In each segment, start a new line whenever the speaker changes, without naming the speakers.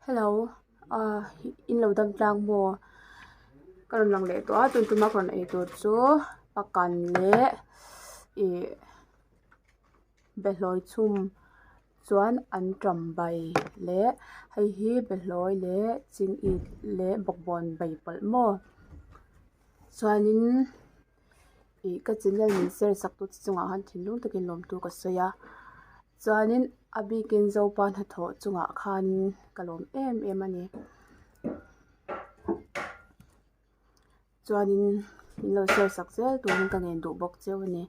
Hello ah in lo dam tlang maw ka rawn lang leh tawh a tun tuma ka rawn ei tur chu pakan leh ih behlawi chhum chuan an ṭam bai leh hei hi behlawi leh chingit leh bawkbawn bai pawlh maw chuanin ih ka channel min share sak tu te chungah khan thinlung takin lawmtu ka sawi a chuanin a bikin zopa hnathawh chungah khanin ka lawm em em a ni chuanin min lo share sak zel turin ka ngen duh bawk cheu a ni.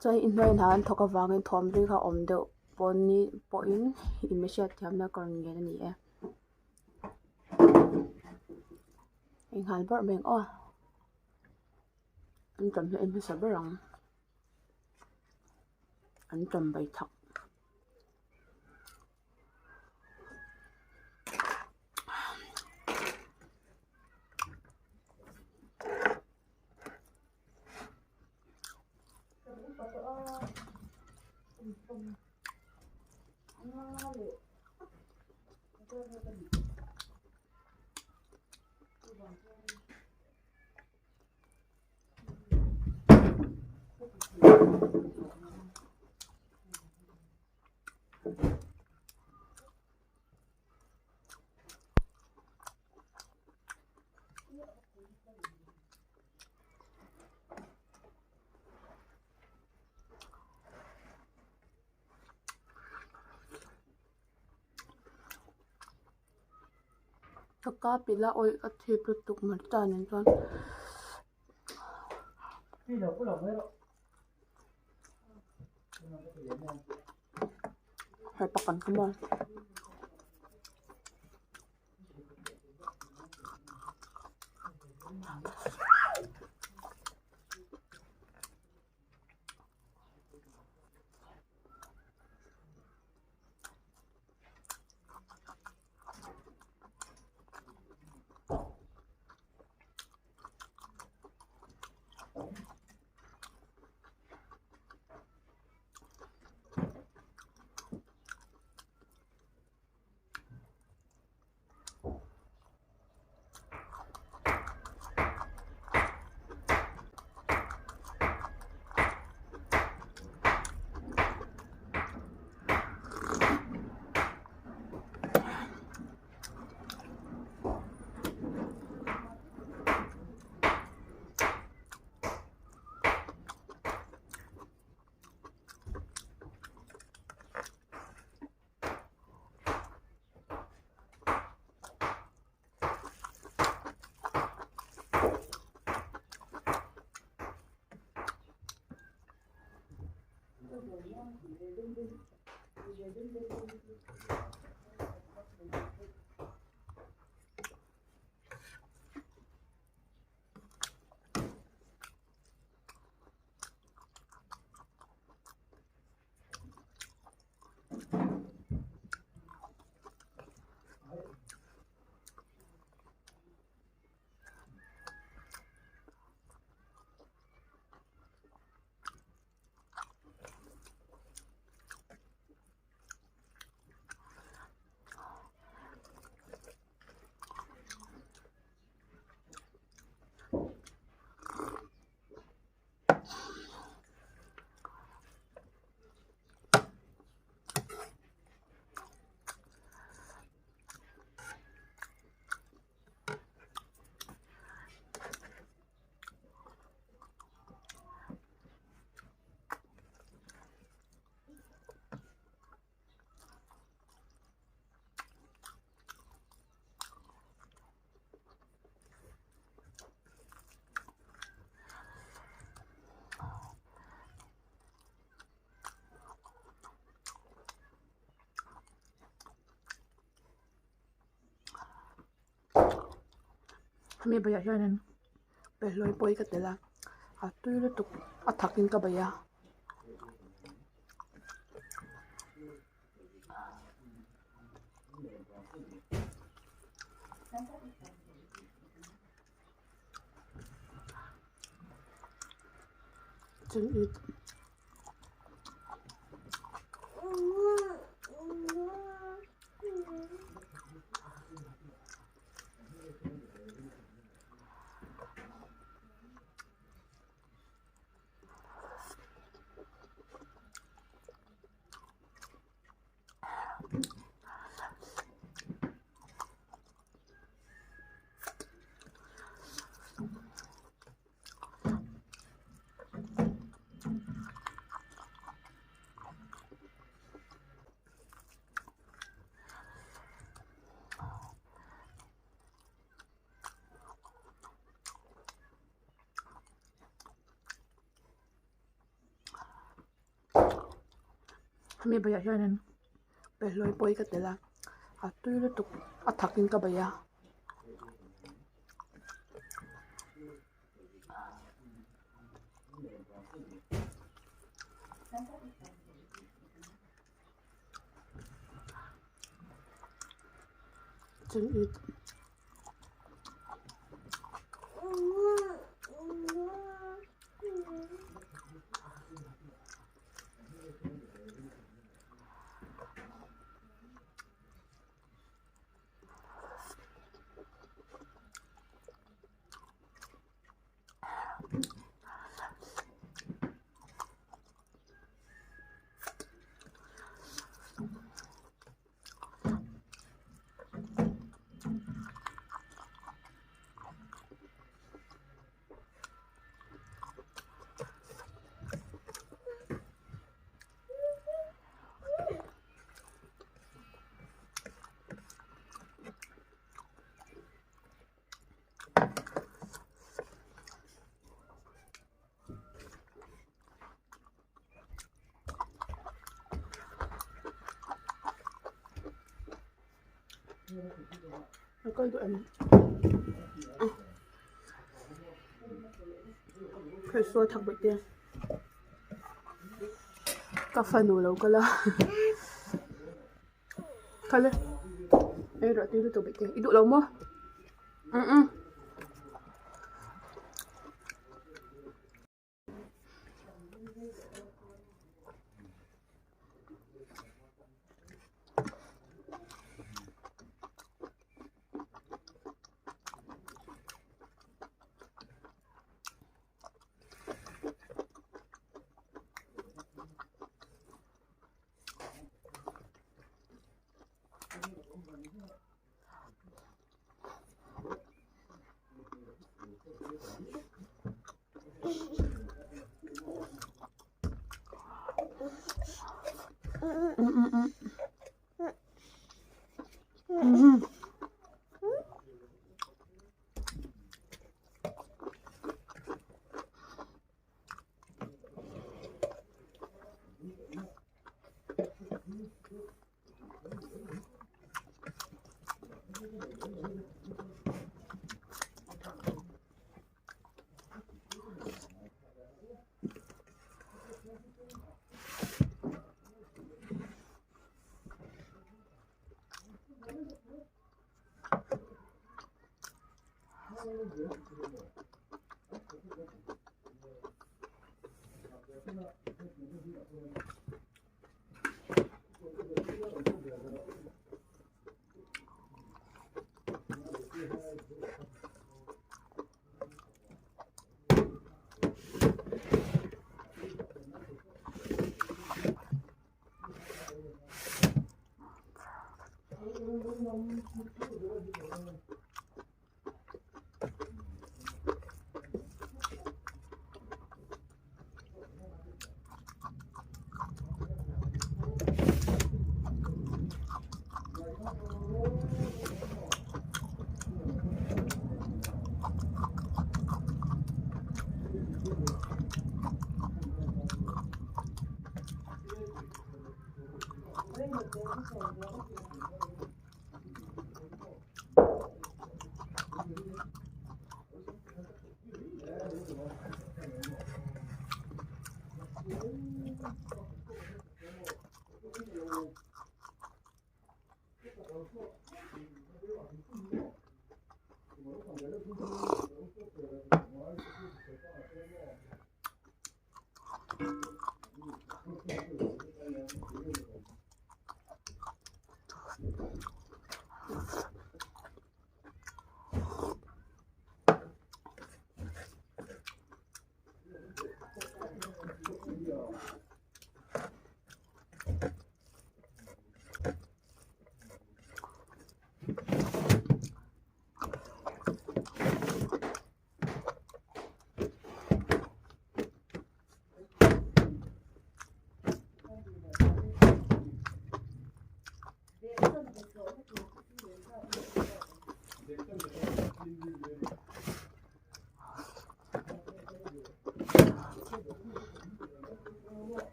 Chuan inhnuai hna an thawk avangin thawm ri kha awm deuh pawn ni pawhin in hriat thiamna ka rawn ngen a ni e inghal bawrh mai ang aw an tam hi a in hmasa ber ang an tam bai thak. Ka kap ila awih a thip lutuk hmarcha nen chuan. Hei pakhat kha maw. Hemi baiah hianin behlawi pawi ka tel a a tui lutuk a thakin ka bei a. Chingit. Hemi baiah hianin behlawi pawi ka tel a a tui lutuk a thakin ka bei a. Chingit. Ka kal duh em hei sawi thak bawih te ka fanu lo kal a kal e ei rawh tui lutuk bawih te i duh lo maw umm.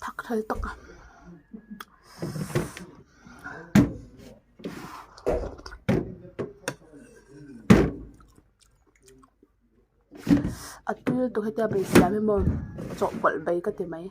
Thak thal tak a. A tui lutuk hetia bai siam hi maw chawhpawlh bai ka ti mai.